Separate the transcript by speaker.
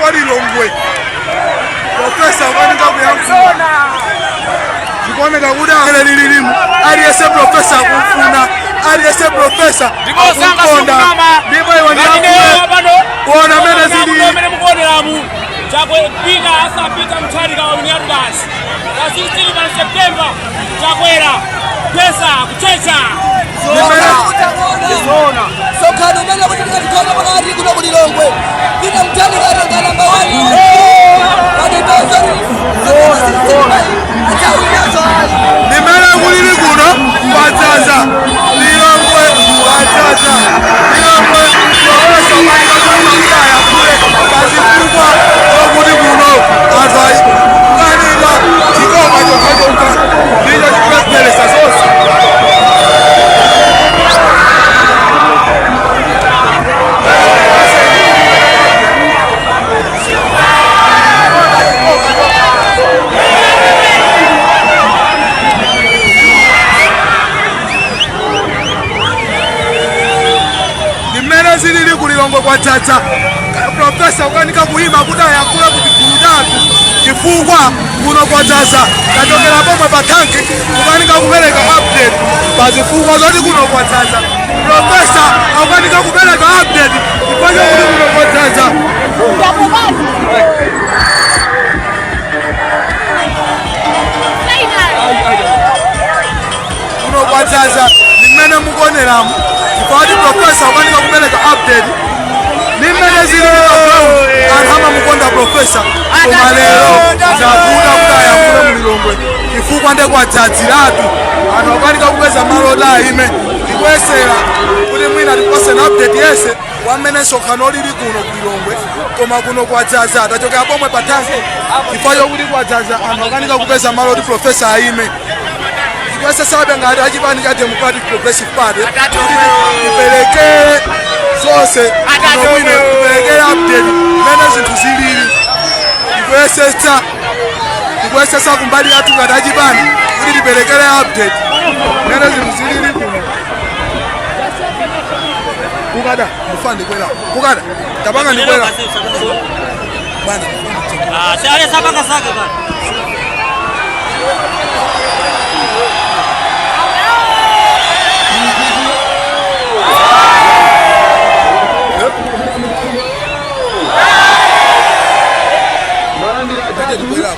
Speaker 1: Kwa Lilongwe, Professor akukanika kuyankhula. Zikuoneka kuti amene lililimu, aliyense Professor akumfuna, aliyense Professor akumkonda. Ndipo iwe ndiyankhule kuona mene zilili.
Speaker 2: Mene mukuoneramu, Chakwe Peter asapita Mutharika wawiniratu basi pa 16 pa September. Chakwera pesa kuchecha.
Speaker 3: Msonkhano umene kuchitika tikhoza pakati kuno ku Lilongwe, Peter Mutharika atenga number 1 palibenso adzawinaso ayi.
Speaker 1: Limene kulili kuno kwadzaza, Lilongwe kwadzaza. Lilongwe, Professor ayankhule pazifukwa zokuti kuno anthu kanika chikoka chokhachokha ndicho chikulepheresa zonse. Limene zilili ku Lilongwe kwadzaza, Professor kukanika kuyima kuti ayankhule kuti gulu tatu chifukwa kuno kwadzaza. Tachokera pomwe pa thanki, kukanika kupereka update pazifukwa zoti kuno kwadzaza. Professor akukanika kupereka update chifukwa chokuti kuno kwadzaza. Kuno kwadzaza nimene mukuoneramu, chifukwa kuti Professor akukanika kupereka update. Nimene zilili pa ground, anthu amamukonda Professor, koma lero zavuta kuti ayankhule mu Lilongwe chifukwa ndekwadzadziratu, anthu akukanika kupeza malo oti ayime. Tikuyesera kuti mwina tipaseni update yese wamene msonkhano lili kuno ku Lilongwe, koma kuno kwadzaza. Tachokera pomwe pa thanki chifukwa chokuti kwadzaza, anthu akukanika kupeza malo oti Professor ayime. Tikuyesesabe ngati achipani cha Democratic Progressive Party kuti tiperekere zonse kuno bwino, tiperekere update mmene zinthu zilili. Tikuyesetsa kumbali yathu ngati achipani kuti tiperekere update mmene zinthu zilili kuno. Kukada mufa ndikwera, kukada tapanga ndikwera bwana.
Speaker 2: Ah, sale sabaka saka bana.
Speaker 1: Ndikwera.